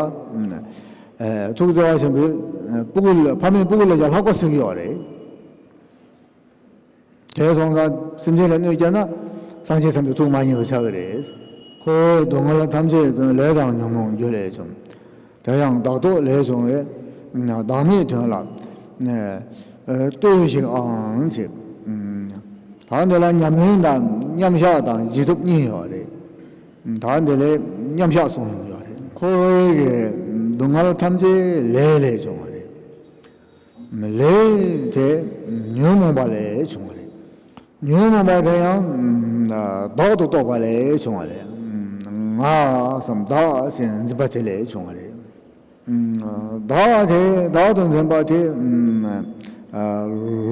ཐུགས་བརྩེ་བ་ཆེན་པོས་སྤུ་གུ་ལ་ཕ་མས་སྤུ་གུ་ལ་ཡང་ལྷག་པ་བསད་ཀྱི་ཡོད་རེད། དེ་སོང་ཙང་སེམས་ཅན་ལ་གནོད་བསྐྱལ་ན་སངས་རྒྱས་ཐམས་ཅད་ཐུགས་མ་མཉེས་པར་ཆགས་ཀྱི་རེད། འཁོར་བའི་སྡུག་བསྔལ་ཐམས་ཅད་ཀུན། ལས་དང་ཉོན་མོངས་རྒྱུ་ལས་བྱུང་། དེ་ཡང་བདག་རྟོག་ལས་བྱུང་བའི། བདག་མེད་དོན་ལ་ལྟོས་ཤིག་ཨང་ཞེས། ད་འདི་ལ་ཉམས་ལེན་དང་མཉམ་བཞག་དང་བྱེད་ཐབས་གཉིས་ཡོད་རེད། ད་འདི་ལས་མཉམ་བཞག་གསུང་ཡོང་ཡོད་རེད། འཁོར་བའི་སྡུག་བསྔལ་ཐམས་ཅད་ལས་ལས་བྱུང་བ་རེད། ལས་དེ་ཉོན་མོངས་པ་ལས་བྱུང་བ་རེད། ཉོན་མོངས་པ་དེ་ཡང་བདག་ཏུ་རྟོག་པ་ལས་བྱུང་བ་རེད། ང་བསམ་བདག་ཟེར་འཛིན་པ་དེ་ལས་བྱུང་བ་རེད། བདག་དེ་བདག་ཏུ་འཛིན་པ་དེ་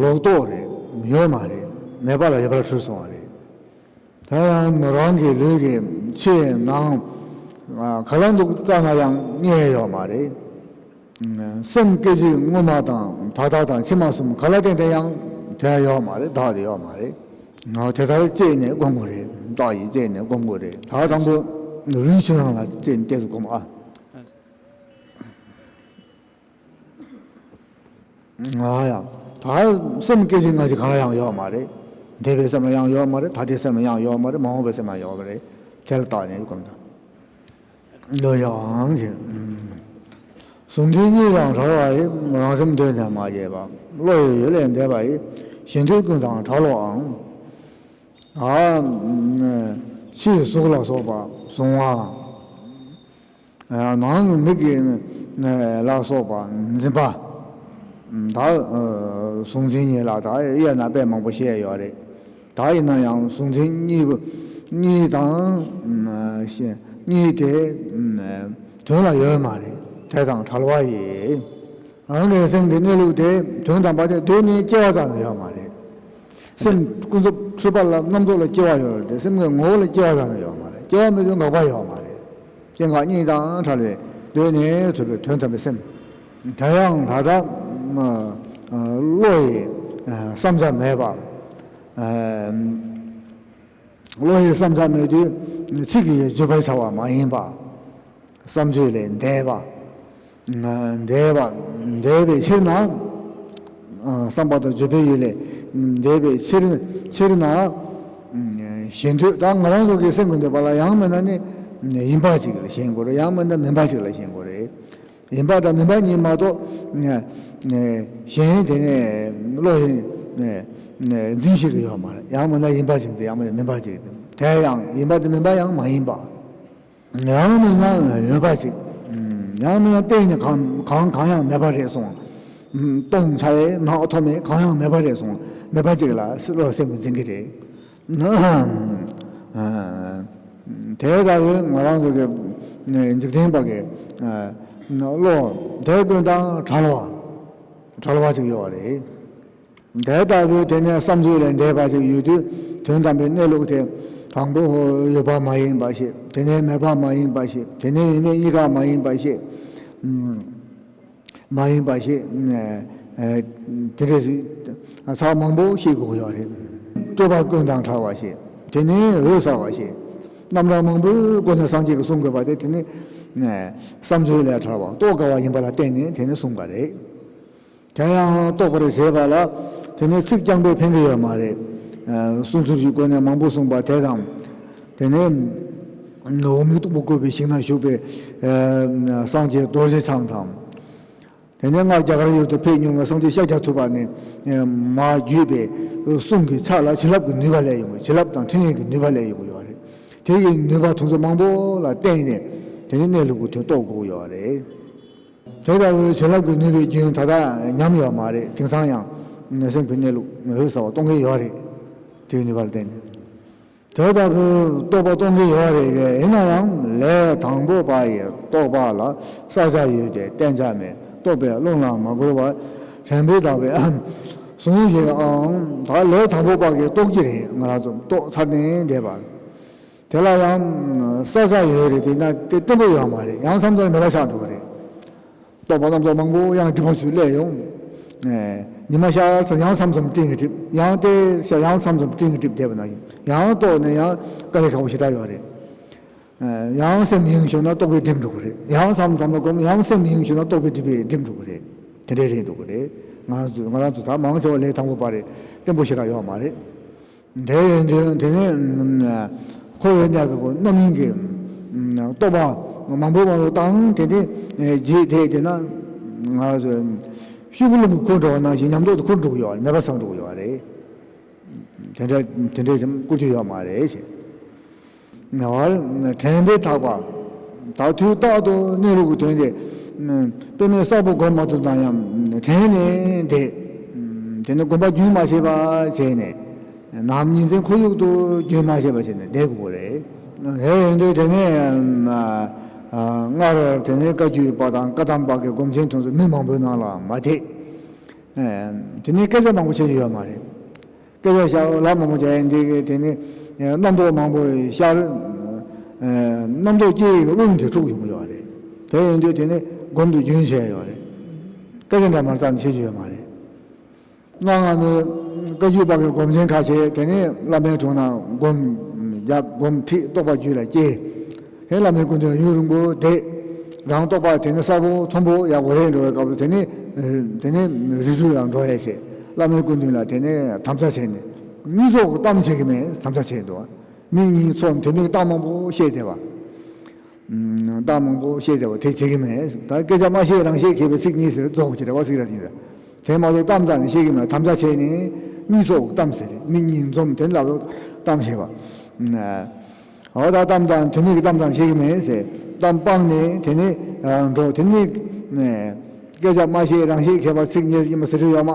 ལོག་རྟོག་རེད། ཡོད་མ་རེད། མེད་པ་ལ་ཡོད་པར་འཁྲུལ་སོང་བ་རེད། ད་ཡང་རང་གི་ལུས་ཀྱི་ཕྱི་ནང་ག་ལ་འདུག་བཙལ་ན་ཡང་རྙེད་ཡོད་མ་རེད། སེམས་སྐད་ཅིག་སྔོན་མ་དང་ད་ལྟ་དང་ཕྱི་མ་གསུམ་ག་ལ་བརྟེན་ཏེ་ཡང་དེ་ཡོད་མ་རེད། བདག་དེ་ཡོད་མ་རེད། ང་དེ་ལྟར་དཔྱད་ནས་སྒོམ་དགོས་རེད། བདག་ཡིས་དཔྱད་ནས་སྒོམ་དགོས་རེད། ད་དང་པོ་ལུས་ཕྱི་ནང་ལ་དཔྱད་ནས་བལྟས་སུ་སྒོམ་ཨ། ང་ཡང་ད་སེམས་སྐད་ཅིག་སྔ་ཕྱི་གང་ལ་ཡང་ཡོད་མ་རེད། འདས་པའི་སེམས་ལ་ཡང་ཡོད་མ་རེད། ད་ལྟའི་སེམས་ལ་ཡང་ཡོད་མ་རེད། མ་འོངས་པའི་སེམས་ལ་ཡོད་མ་རེད། དེ་ལ་བརྟགས་ནས་སྒོམ་དང་། ལོ་ཡང་ཞེས། གཟུང་འཛིན་གཉིས་དང་བྲལ་བ་ཡི། རང་སེམས་གདོད་ནས་མ་སྐྱེས་པ། བློ་ཡི་ཡུལ་ལས་འདས་པ་ཡི། གཞན་དོན་ཀུན་དང་བྲལ་བའང་། ཨ། ཕྱིའི་གཟུགས་ལ་སོགས་པ་གཟུང་བ། ནང་མིག་གི་ལ་སོགས་པ་འཛིན་པ། ད་གཟུང་འཛིན་གཉིས་ལ་ད་དབྱེ་ན་དཔེ་མང་པོ་བཤད་ཡོད་རེད། ད་ཡིན་ན་ཡང་གཟུང་འཛིན་གཉིས་པོ་གཉིས་དང་གཉིས་དེ་དོན་ལ་ཡོད་མ་རེད། དེ་དང་བྲལ་བ་ཡིས། རང་གི་སེམས་ཀྱི་གནས་ལུགས་དེ་དོན་དམ་པ་དེ་གདོད་ནས་སྐྱེ་བ་ཙམ་ཡོད་མ་རེད། སེམས་ཀུན་རྫོབ་འཁྲུལ་པ་ལ་རྣམ་རྟོག་ལ་སྐྱེ་བ་ཡོད་རེད་དེ། སེམས་ཀྱི་ངོ་བོ་ལ་སྐྱེ་བ་ཙམ་ཡོད་མ་རེད། སྐྱེ་བ་མེད་དུས་འགག་པ་ཡོད་མ་རེད། སྐྱེ་འགག་གཉིས་དང་བྲལ་བའི་གདོད་ནས་གྲུབ་པའི་དོན་དམ་པའི་སེམས། དེ་ཡང་ད་ལྟ་བློ་ཡི་བསམ་བྱ་མེད་པ། བློ་ཡི་བསམ་བྱ་མེད་དུས་ཚིག་གིས་བརྗོད་པར་བྱ་བ་མ་ཡིན་པ། བསམ་བརྗོད་ལས་འདས་པ། འདས་པ། འདས་པའི་ཕྱིར་ན། བསམ་པ་དང་བརྗོད་པའི་ཡུལ་ལས་འདས་པའི་ཕྱིར། ཕྱིར་ན། ཞེན་འདོད་དང་ང་རང་ཚོ་གི་སེམས་ཀྱི་འདོད་པ་ལ་ཡང་མིན་ན་ནི་ཡིན་པ་ཅིག་ལ་ཞེན་དགོས་རེད། ཡང་མིན་ན་མིན་པ་ཅིག་ལ་ཞེན་དགོས་རེད། ཡིན་པ་དང་མིན་པ་གཉིས་མ་གཏོགས། གཞན་དེ་ནས་བློ་ཡིན་འཛིན་ཤེས་ཀྱི་ཡོད་མ་རེད། ཡང་མིན་ན་ཡིན་པ་ཅིག་འཛིན། ཡང་མིན་ན་མིན་པ་ཅིག་འཛིན། དེ་ཡང་ཡིན་པ་དང་མིན་པ་ཡང་མ་ཡིན་པ། ཡང་མིན་ན་ཡོད་པ་ཅིག་ཡང་མིན་ན་གཏན་ནས་གང་གང་གང་ཡང་མེད་པ་རེད་གསུངས། སྟོང་ཆ་ཡི་ནག་ཐོམ་མེ་གང་ཡང་མེད་པ་རེད་གསུངས། མེད་པ་ཅིག་ལ་བློ་སེམས་ཀྱིས་འཛིན་གྱི་རེད། དེ་ལྟ་བུའི་ང་རང་ཚོ་གི་འཇིག་རྟེན་པ་གི་བློ་དེ་ཀུན་དང་བྲལ་བ། བྲལ་བ་ཅིག་ཡོད་རེད། དེ་ལྟ་བུའི་དེ་ནས་བསམ་བརྗོད་ལས་འདས་པ་ཅིག་ཡོད་དུས་དོན་དམ་པའི་གནས་ལུགས་དེ་དང་པོ་ཡོད་པ་མ་ཡིན་པ་ཤེས། དེ་ནས་མེད་པ་མ་ཡིན་པ་ཤེས། དེ་ནས་ཡོད་མེད་གཉིས་ཀ་མ་ཡིན་པ་ཤེས། མ་ཡིན་པ་ཞེས། དེ་འདྲ་ཞིག་ཚར་མང་པོ་ཤེས་དགོས་ཀྱི་ཡོད་རེད། སྤྲོས་པ་ཀུན་དང་བྲལ་བ་ཞེས། དེ་ནས་འོད་གསལ་བ་ཞེས། རྣམ་གྲངས་མང་པོའི་སྒོ་ནས་སངས་རྒྱས་ཀྱིས་གསུང་དགོས་པ་དེ། དེ་ནི་བསམ་བརྗོད་ལས་བྲལ་བ། རྟོགས་དཀའ་བ་ཡིན་པ་ལ་བརྟེན་ནས་དེ་ནི་གསུངས་པ་རེད། དེ་ཡང་རྟོགས་པར་བྱེད་པ་ལ་དེ་ནི་ཚིག་རྐྱང་པས་ཕན་གྱི་ཡོད་མ་རེད། གསུང་ཚུལ་གྱི་སྒོ་ནས་མང་པོ་གསུངས་པ་དེ་དང་། དེ་ནས་འོག་མིན་སྟུག་པོ་བཀོད་པའི་ཞིང་ན་བཞུགས་པའི་སངས་རྒྱས་རྡོ་རྗེ་འཆང་དང་། དེ་ནས་སྔར་རྒྱ་གར་ཡུལ་དུ་ཕེབས་མྱོང་བའི་སངས་རྒྱས་ཤཱཀྱ་ཐུབ་པ་ནས་མར་བརྒྱུད་པའི་གསུང་གི་ཆ་ལ་བྱིན་རླབས་ཀྱི་ནུས་པ་སླེབས་ཡོང་གི། བྱིན་རླབས་དང་ཕྲིན་ལས་ཀྱི་ནུས་པ་སླེབས་ཡོང་གི་ཡོད་རེད། དེ་ཡི་ནུས་པ་དེ་ཚོ་མང་པོ་ལ་བརྟེན་ནས་དེ་ནི་གནས་ལུགས་ཀྱི་དོན་རྟོགས་དགོས་ཀྱི་ཡོད་རེད། དེ་ལྟ་བུའི་བྱིན་རླབས་ཀྱི་ནུས་པའི་རྒྱུན་ད་ལྟ་ཉམས་ཡོད་མ་རེད། དེང་སང་ཡང་སེམས་ཀྱི་གནས་ལུགས་འོད་གསལ་བ་གཏོང་གི་ཡོད་རེད། དེའི་ནུས་པ་ལ་བརྟེན་ནས། དེ་ལྟ་བུའི་རྟོགས་པ་གཏོང་གི་ཡོད་རེད། ཡིན་ན་ཡང་ལས་དང་པོ་པ་ཡི་རྟོགས་པ་ལ་བསགས་བྱ་ཡོད་དེ་བསྟེན་བྱ་མེད། རྟོགས་པའི་རླུང་ལ་མ་བསྒུར་བར། དྲན་པས་དག་པའི་ཟུང་ཞིག་ཨང་། ད་ལས་དང་པོ་པ་གི་རྟོགས་ཀྱི་རེད། ང་རང་ཚོ་རྟོགས་ཚར་ནས་བསྡད་པ། དེ་ལ་ཡང་བསགས་བྱ་ཡོད་རེད། དེ་ན་དེ་བརྟན་པོ་ཡོད་མ་རེད། ཡང་མཚམས་མཚམས་མེད་པ་ཆགས་འགྲོ་གི་རེད། རྟོགས་པ་རྣམ་རྟོག་མང་པོ་ཡང་སྒྲིབ་པ་ཚུར་སླེབས་ཡོང་། ཨེ། ཉི་མ་ཤར་ཚར་ཡང་མཚམས་མཚམས་སྤྲིན་གྱིས་སྒྲིབ། ཡང་དེ་ཤར་ཡང་མཚམས་མཚམས་སྤྲིན་གྱིས་སྒྲིབ་བསྡད་པ་ན་ཡང་རྟོགས་ནས་ཡང་དཀའ་ལས་ཁག་པོ་ཞེ་དྲག་ཡོད་རེད། ཨེ། ཡང་སེམས་གཡེངས་ཤོར་ན་རྟོགས་པས་སྒྲིབ་འགྲོ་གི་རེད། ཡང་མཚམས་མཚམས་ལ་སྒོམ་ཡང་སེམས་གཡེངས་ཤོར་ན་རྟོགས་པས་སྒྲིབ་པས་སྒྲིབ་འགྲོ་གི་རེད། དེ་འདྲས་རེད་འགྲོ་གི་རེད། ང་རང་ཚོ་ང་རང་ཚོ་ད་མང་ཆེ་བ་ལས་དང་པོ་པ་རེད། བརྟན་པོ་ཞེ་དྲག་ཡོད་མ་རེད། དེ་ཡིན་དུས་དེ་ནས་འཁོར་བའི་གནས་ཀྱི་རྣམ་སྨིན་གྱི་རྟོག་པ་མང་པོ་མང་པོ་བཏང་། དེ་དེ་རྗེས་དེ་དེ་ན་ང་ཚོ་ཤུགས་རླུང་གིས་འཁོར་འགྲོ་བ་ནང་བཞིན་ཉམས་རྟོགས་དུ་འཁོར་འགྲོ་གི་ཡོད་རེད། མེད་པ་སངས་འགྲོ་གི་ཡོད་རེད། དེ་འདྲ་དེ་འདྲ་ཞིག་བསྐུར་རྒྱུ་ཡོད་མ་རེད་ཞེས། ནས་དྲན་པས་དག་པ། ད་དུས་རྟག་ཏུ་གནས་ལུགས་ཀྱི་དོན་དེ་དཔེ་མེད་གསལ་པོ་སྒོམ་མ་ཐུབ་ན་ཡང་དྲན་ནས་བསྡད། དེ་ནི་སྒོམ་པ་རྒྱུན་མ་ཆད་པ་བྱས་ནས། ནམ་ཉིན་མཚན་ཁོར་ཡུག་ཏུ་རྒྱུན་མ་ཆད་པ་བྱས་ནས་བསྡད་དགོས་པ་རེད། དེ་ཡིན་དུས་དེ་ནས་སྔར་དེ་ནས་བཀའ་བརྒྱུད་པ་དང་བཀའ་གདམས་པ་གི་སྒོམ་ཆེན་དེ་ཚོ་མི་མང་པོའི་ནང་ལ་མ་ཐེག་དེ་ནས་སྐད་ཆ་མང་པོ་བཤད་རྒྱུ་ཡོད་མ་རེད། སྐད་ཆ་བཤད་ལབ་མང་པོ་བྱས་ཡིན་དེ་གི་དེ་ནི་རྣམ་རྟོག་མང་པོ་ཤར། རྣམ་རྟོག་སྐྱེ་ཡི་རླུང་དེ་འཁྲུག་ཡོང་གི་ཡོད་རེད། དེ་ཡིན་དུས་དེ་ནི་སྒོམ་དུ་རྒྱུན་ཆད་ཡོད་རེད། སྐད་ཆ་འདྲ་མར་རྩ་ནས་བཤད་རྒྱུ་ཡོད་མ་རེད། གནའ་སྔ་མོའི་བཀའ་བརྒྱུད་པ་གི་སྒོམ་ཆེན་ཁ་ཤས་དེ་ནི་བླ་མའི་དྲུང་ན་སྒོམ་རྒྱབ་སྒོམ་ཁྲིད་རྟོགས་པ་རྒྱུད་ལ་སྐྱེས། དེ་བླ་མའི་སྐུ་མདུན་ལ་ཡུན་རིང་པོ་བསྡད། རང་རྟོགས་པ་དེ་ནི་གསལ་པོ་མཐོན་པོ་ཡག་པོ་རེད་འགྲོ་བའི་སྐབས་སུ་དེ་ནི་དེ་ནི་རི་ཁྲོད་ལ་འགྲོ་ཡས་བྱས། བླ་མའི་སྐུ་མདུན་ལ་དེ་ནི་དམ་བཅའ་བྱས་ནས་གཉིས་ཚོགས་ཀྱི་གཏམ་བྱེད་ཀྱི་མེད་དམ་བཅའ་བྱས་འདུག་མི་གཉིས་ཚོགས་དེ་མིན་གཏམ་མང་པོ་བཤད་བསྡད་པ། གཏམ་མང་པོ་བཤད་བསྡད་པ་དེ་བྱེད་ཀྱི་མེད། ད་སྐད་ཆ་མ་བཤད་རང་བཤད་མཁས་པའི་ཚིག་གཉིས་ཟེར་རྫོགས་ཀྱི་རེད་བ། ཚིག་ར་ཅིག་ཟེར། དེ་མ་གཏོགས་གཏམ་རྩ་ནས་བཤད་ཀྱི་མེད། དམ་བཅའ་བྱས་ནས་གཉིས་ཚོགས་ཀྱི་གཏམ་ཟེར་རེད། མི་གཉིས་འཛོམས་དེ་ལ་གཏམ་བཤད་པ། འོ་ད་གཏམ་དང་དོན་མེད་ཀྱི་གཏམ་དང་བཤད་ཀྱི་མེད་ཟེར། གཏམ་སྤངས་ནས་དེ་ནས་འགྲོ། དེ་ནས་སྐད་ཆ་མ་བཤད་རང་བཤད་མཁས་པ་ཚིག་གཉིས་ཡིན་པ་ཟེར་རྒྱུ་ཡོད་མ།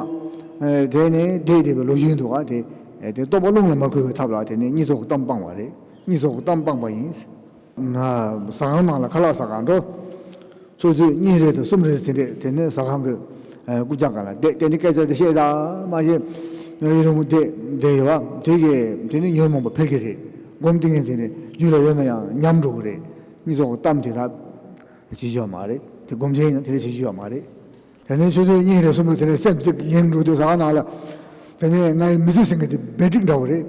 དེ་ནས་བསྡད་བསྡད་པའི་ལོ་རྒྱུས་འདུག་ག་དེ་དེ་རྟོགས་པ་རླུང་ལ་མ་བསྐུར་བའི་ཐབས་ལ་དེ་ནས་གཉིས་ཚོགས་ཀྱི་གཏམ་སྤངས་པ་རེད། གཉིས་ཚོགས་ཀྱི་གཏམ་སྤངས་པ་ཡིན། ང་ཟ་ཁང་ནང་ལ་ཁ་ལག་ཟ་གར་འགྲོ། ཆུ་ཚོད་གཉིས་རེ་དང་གསུམ་རེ་ཟིན་རེད། དེ་ནས་ཟ་ཁང་གི་ཨ་རྐུབ་བཀྱག་སྒང་ལ་བསྡད། དེ་ནས་སྐད་ཆ་དེ་བཤད་ད་མ་བཤད་ཡུན་རིང་པོ་བསྡད་བསྡད་ཡོད་པ་དེ་གས་དེ་ནས་ཉོན་མོངས་པ་འཕེལ་གྱི་རེད། སྒོམ་ཏིང་ངེ་འཛིན་རེད། རྒྱུད་ལ་ཡོད་ན་ཡང་ཉམས་འགྲོ་གི་རེད། གཉིས་ཚོགས་གཏམ་དེ་ལ་བྱེད་རྒྱུ་ཡོད་མ་རེད། དེ་སྒོམ་ཆེན་ཡིན་ན་དེ་ལ་བྱེད་རྒྱུ་ཡོད་མ་རེད། དེ་ནས་ཆུ་ཚོད་གཉིས་རེ་གསུམ་རེ་དེ་ནས་སེམས་གཅིག་ཡེངས་འགྲོ་དུས་ཟ་ཁང་ནང་ལ། དེ་ནས་ང་ཡི་མི་ཚེ་ཟེར་མཁན་དེ་བེ་ཏྲིག་འདྲ་བོ་རེད།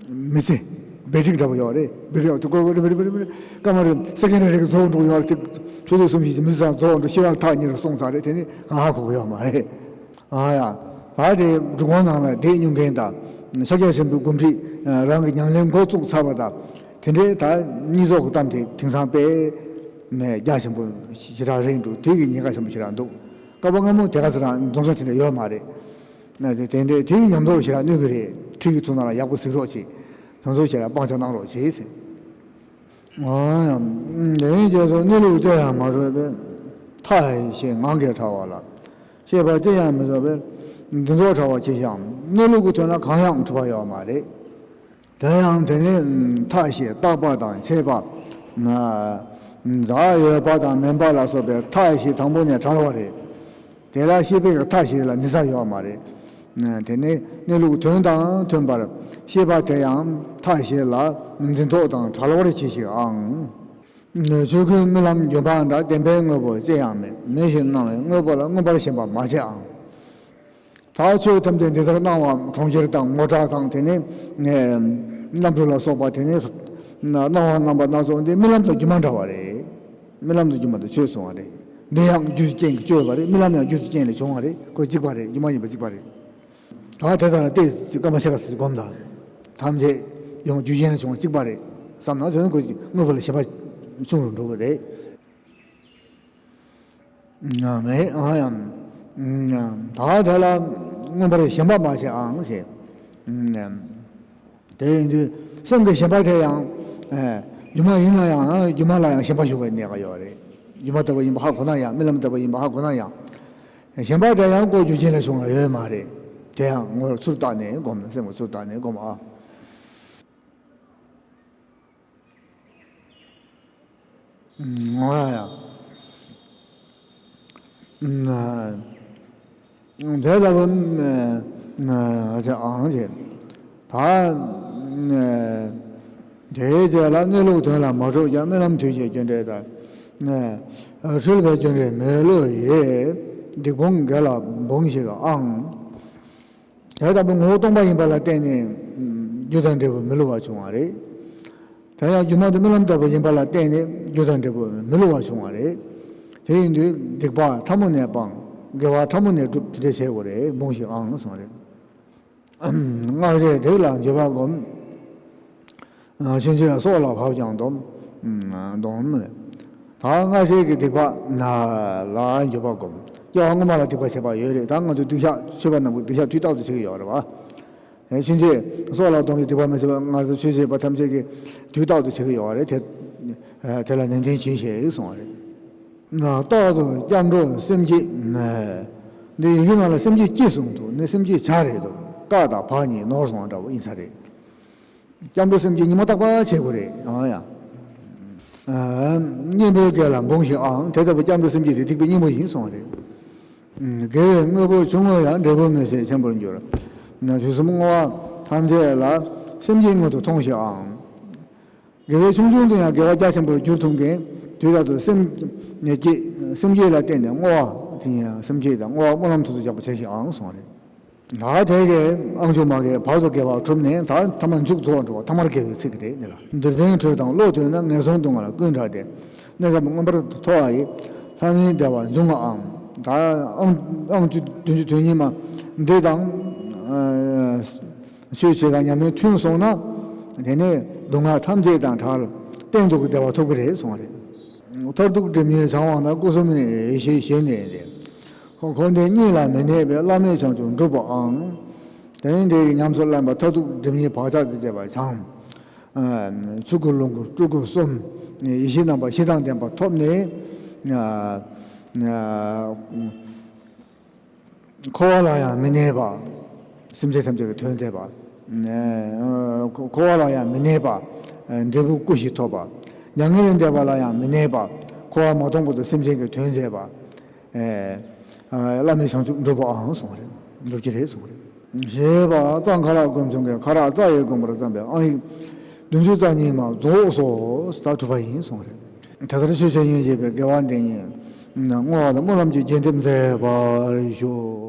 མི་ཚེ་བེ་ཏྲིག་འདྲ་བོ་ཡོད་རེད། བེ་ཏྲིག་དེ་ཀོ་ཀོ་རེ་རེ་རེ་རེ་སྐར་མ་རེ་སེ་ཀེན་རེ་རེ་གི་རྫོགས་འགྲོ་ཡོད་རེད། དེ་ཆུ་ཚོད་གསུམ་བཞི་ཅིག་མི་ཚེ་ཚང་རྫོགས་འགྲོ། ཤི་བར་ཐག་ཉེ་རུ་སོང་ཚར་རེད། དེ་ནས་གང་ཧ་གོ་གི་ཡོད་མ་རེད། ཨ་ཡ། ད་དེ་སྒྲུབ་ཁང་ནང་ལ་བསྡད་མྱོང་མཁན་དང་ཤཱཀྱ་ཆེན་པོའི་སྒོམ་ཁྲིད་རང་གི་ཉམས་ལེན་འགོ་བཙུགས་ཚར་བ་དང་དེ་འདྲའི་ད་གཉིས་ཚོགས་ཀྱི་གཏམ་དེ་དེང་སང་དཔེ་མེད་རྒྱ་ཆེན་པོ་ཞེ་དྲག་རེད་འདུག་དེ་གི་ཉེན་ཁ་ཆེན་པོ་ཞེ་དྲག་འདུག་སྐབས་སྔ་མོ་དེ་ག་ཚོད་རང་འཛོམས་ས་དེ་འདྲ་ཡོད་མ་རེད། ན་དེ་དེ་འདྲའི་དེའི་ཉམས་མདོར་ཞེ་དྲག་གནོད་ཀྱི་རེད། ཁྲིད་ཀྱི་ཚུལ་ནང་ལ་ཡག་པོ་གཟིགས་རོགས་བྱེད། དེ་ཚོ་ཞེ་དྲག་སྤང་བྱ་གནང་རོགས་བྱེད་ཟེར། ཨང་ཡང་། དེའི་རྗེས་སུ་གནས་ལུགས་ཅི་ཡང་མ་གྲུབ་པས། མཐའ་ཡས་ཤིང་ངང་གིས་ཕྲ་བ་ལ། ཤེས་པ་ཅི་ཡང་མི་རྫོགས་པས། འདི་ཚོགས་ཕྲ་བ་ཆེ་ཞིང་། གནས་ལུགས་ཀྱི་དོན་ལ་གང་ཡང་གྲུབ་པ་ཡོད་མ་རེད། དེ་ཡང་དེ་ནི་མཐའ་བཞི་རྟག་པ་དང་ཆད་པ། བདག་ཡོད་པ་དང་མིན་པ་ལ་སོགས་པའི་མཐའ་བཞི་དང་པོ་ནས་བྲལ་བ་རེད། དེ་ལ་ཤེས་པའི་མཐའ་བཞི་ལ་ནི་ས་ཡོད་མ་རེད། དེ་ནི་གནས་ལུགས་དོན་དང་མཐུན་པར་ཤེས་པ་དེ་ཡང་མཐའ་བཞི་ལ་འཛིན་རྟོག་དང་བྲལ་བར་གྱིས་ཤིག་ཨང་། ཆོས་ཀུན་རྨི་ལམ་སྒྱུ་མ་འདྲ། བདེན་པའི་དངོས་པོ་ཅི་ཡང་མེད། མེད་བཞིན་སྣང་བའི་དངོས་པོ་ལ་མངོན་པར་ཞེན་པ་མ་བྱེད་ཨང་། ད་ཆོས་ཐམས་ཅད་འདི་ལྟར་སྣང་བ་གྲོང་ཁྱེར་དང་ངོ་སྐལ་དང་དེ་ནས་གནམ་གྲུ་ལ་སོགས་པ་དེ་ནས་སྣང་བ་རྣམ་པ་སྣ་ཚོགས་འདི་རྨི་ལམ་དང་སྒྱུ་མ་འདྲ་བ་རེད། རྨི་ལམ་དང་སྒྱུ་མ་དང་ཆོས་མཚུངས་པ་རེད། འདི་ཡང་རྒྱུ་རྐྱེན་གྱིས་བཅོས་པ་རེད། རྨི་ལམ་ཡང་རྒྱུ་རྐྱེན་ལས་བྱུང་བ་རེད། ཁོ་གཅིག་པ་རེད། སྒྱུ་མ་ཡིན་པ་གཅིག་པ་རེད། ད་དེ་ལྟར་ཏོག་ཙམ་སྐར་མ་ཕྱེད་ཀ་ཙམ་སྒོམ་དང་། ཐམས་ཅད་ཡང་རྒྱུ་རྐྱེན་ལས་བྱུང་བ་གཅིག་པ་རེད་བསམ་ན་དོན་ཁོ་དངོས་པོ་ལ་ཞེན་པ་ཆུང་རུ་འགྲོ་གི་རེད། མེད་ཨང་ཡང་། ད་དེ་ལ་མངོན་པར་ཞེན་པ་མ་བྱེད་ཨང་ཞེས། དེ་ཡིན་དུས་སེམས་ཀྱི་ཞེན་པ་དེ་ཡང་སྒྱུ་མ་ཡིན་ན་ཡང་སྒྱུ་མ་ལ་ཡང་ཞེན་པ་ཞུགས་པའི་གནས་ཀ་ཡོད་རེད། སྒྱུ་མ་ལྟ་བུ་ཡིན་པ་ཧ་གོ་ན་ཡང་རྨི་ལམ་ལྟ་བུ་ཡིན་པ་ཧ་གོ་ན་ཡང་། ཞེན་པ་དེ་ཡང་ཀོ་རྒྱུ་རྐྱེན་ལས་བྱུང་བ་ཡོད་མ་རེད། དེ་ཡང་ངོ་ཚུར་བལྟས་ནས་སྒོམ། སེམས་ངོ་ཚུར་བལྟས་ནས་སྒོམ་ཨ། ཨང་ཡང་། དེ་ལྟ་བུ་ཨ་ཅེ་ཨང་ཅེ། ད་དེའི་རྗེས་ལ་གནས་ལུགས་དོན་ལ་མ་གྲུབ་ཀྱང་རྨི་ལམ་དུས་ཀྱི་རྒྱུ་འབྲས་དང་། འཁྲུལ་པའི་རྒྱུ་འབྲས་མེད་བློ་ཡིས། སྡིག་སྤོང་དགེ་ལ་འབུངས་ཤིག་ཨང་། དེ་ལྟ་བུ་ངོ་བོ་སྟོང་པ་ཡིན་པ་ལ་བརྟེན་ནས་རྒྱུ་དང་འབྲས་བུ་མི་བསླུ་བ་བྱུང་བ་རེད། དེ་ཡང་སྒྱུ་མ་དེ་རྨི་ལམ་ལྟ་བུ་ཡིན་པ་ལ་བརྟེན་ནས་རྒྱུ་དང་འབྲས་བུ་མི་བསླུ་བ་བྱུང་བ་རེད། དེ་ཡིན་དུས་སྡིག་པ་ཕྲ་མོ་ནས་སྤང་། དགེ་བ་ཕྲ་མོ་ནས་སྒྲུབ། དེ་འདྲ་བྱེད་དགོས་རེད། འབུངས་ཤིག་ཨང་གསུངས་རེད། སྔར་བྱས་སྡིག་ལ་འགྱུར་བ་སྒོམ། ཕྱིན་ཆད་སྲོག་ལ་བབ་ཀྱང་སྡོམ། སྡོམ། ད་སྔར་བྱས་ཀྱི་སྡིག་པ་ལ་འགྱུར་བ་སྒོམ། སྐྱེ་བ་སྔོན་མ་ལ་སྡིག་པ་བྱས་པ་ཡོད་རེད། ད་ང་ཚོ་སྡིག་བཤགས་ཆོས་པ་རྣམས་ཀྱིས་སྡིག་བཤགས་དུས་རྟག་ཏུ་བྱེད་ཀྱི་ཡོད་རེད་བ། ཕྱིན་ཆད་སྲོག་ལ་སྡོམ་པའི་སྡིག་པ་མི་བྱེད་པ་ང་ཚོ་ཆོས་བྱེད་པ་ཐམས་ཅད་ཀྱིས་དུས་རྟག་ཏུ་བྱེད་ཀྱི་ཡོད་རེད་དེ། དེ་ལ་ནན་ཏན་བྱེད་ཞེས་གསུངས་པ་རེད། རྟག་ཏུ་སྐྱབས་འགྲོ་སེམས་བསྐྱེད་མེད། འདི་ཡི་གེ་ནང་ལ་སེམས་བསྐྱེད་ཀྱིས་གསུངས་འདུག་ནི་སེམས་བསྐྱེད་བྱ་རེད་འདུག་ཀ་དང་བ་གཉིས་ནོར་སོང་བ་འདྲ་བོ་ཡིན་ས་རེད། སྐྱབས་འགྲོ་སེམས་བསྐྱེད་ཉི་མ་རྟག་པར་བྱེད་དགོས་རེད་ཨང་ཡ། གཉེན་པོའི་དགེ་ལ་འབུངས་ཤིག་ཨང་། དེ་ལྟ་བུ་སྐྱབས་འགྲོ་སེམས་བསྐྱེད་དེ་ཐེག་པའི་གཉེན་པོ་ཡིན་གསུངས་པ་རེད། དགེ་བའི་དངོས་པོ་ཆུང་ངུ་ཡང་འབྲས་བུ་མི་སྲིད་ཆེན་པོར་འགྱུར། དུས་གསུམ་བསྔོ་བ་ཐམས་ཅད་ལ་སེམས་བསྐྱེད་མངོན་དུ་ཐོངས་ཤིག་ཨང་། དགེ་བའི་ཆུང་ཆུང་དུ་ཡང་དགེ་བ་རྒྱ་ཆེན་པོར་འགྱུར་ཐུབ་མཁན་དུས་རྟག་ཏུ་སེམས་བསྐྱེད་སེམས་བསྐྱེད་ལ་བརྟེན་ནས་བསྔོ་བ་དེ་ཡང་སེམས་བསྐྱེད་དང་བསྔོ་བ་སྨོན་ལམ་དུ་དུ་ཡག་པོ་བྱས་ཤིག་ཨང་གསུངས་པ་རེད། ད་དེ་གའི་ཨང་ཆུང་མ་གའི་བར་དུ་དགེ་བ་གྲུབ་ནས་ད་ཐ་མ་མཇུག་རྫོགས་འགྲོ་བ་ཐ་མར་དགེ་བའི་ཚིག་རེད་འདི་ལ། འདིར་དེང་གྲོལ་དང་བློ་ཐོས་ན། ངན་སོང་སྡུག་བསྔལ་ཀུན་བྲལ་ཏེ། གནས་སྐབས་མངོན་པར་མཐོ་བ་ཡི། ལྷ་མིའི་བདེ་བ་འབྱུང་ངམ། ད་ཨང་ཨང་བཅུ་བདུན་ཅུ་དོན་གཉིས་མ་འདི་དང་། ཆོས་བྱེད་དང་ཉམས་ལེན་མཐུན་སོང་ན། དེ་ནས་སྡུག་བསྔལ་ཐམས་ཅད་དང་བྲལ། གཏན་དུ་གི་བདེ་བ་ཐོབ་ཀྱི་རེད་གསུངས་པ་རེད། མཐར་ཐུག་སྒྲིབ་གཉིས་བྱང་བ་ན། སྐུ་གསུམ་ནི་ཡེ་ཤེས་ཞེས་ནས་ཏེ། འཁོར་འདས་གཉིས་ལ་མི་གནས་པའི། བླ་མེད་བྱང་ཆུབ་འགྲུབ་པའང་། དེ་ནས་དེ་ཡི་ཉམས་སུ་ལེན་པ། མཐར་ཐུག་སྒྲིབ་གཉིས་བག་ཆགས་དང་བཅས་པ་བྱང་། ཆོས་སྐུ་ལོངས་སྐུ་སྤྲུལ་སྐུ་གསུམ། ཡེ་ཤེས་རྣམ་པ་བཞི་དང་ལྡན་པ་ཐོབ་ནས། འཁོར་བ་ལ་ཡང་མི་གནས་པ། སེམས་ཅན་ཐམས་ཅད་ཀྱི་དོན་མཛད་པ། འཁོར་བ་ལ་ཡང་མི་གནས་པ། འབྲས་བུ་སྐུ་བཞི་ཐོབ་པ། མྱ་ངན་ལས་འདས་པ་ལ་ཡང་མི་གནས་པ། འཁོར་བ་མ་སྟོངས་བར་དུ་སེམས་ཅན་གྱི་དོན་མཛད་པ། ཨེ། ཨ། བླ་མེད་བྱང་ཆུབ་འགྲུབ་པའང་གསུངས་རེད། འགྲུབ་ཀྱི་རེད་གསུངས་རེད། ཞེས་པ་གཙང་ཁ་རག་སྒོམ་བྱུང་གིས་ཁ་རག་རྩ་ཡི་དགོངས་པར་བརྩམས་པའི་ཨང་ཡིག་བདུན་ཅུ་རྩ་གཉིས་མ་རྫོགས་སོ། ད་གྲུབ་པ་ཡིན་གསུངས་རེད། དེ་ལྟར་ཆོས་འཆད་ཉན་བྱེད་པའི་དགེ་བ་འདི་ཉིད་བསྔོ་བ་དང་སྨོན་ལམ་གྱི་རྒྱས་འདེབས་མཛད་པར་ཞུ།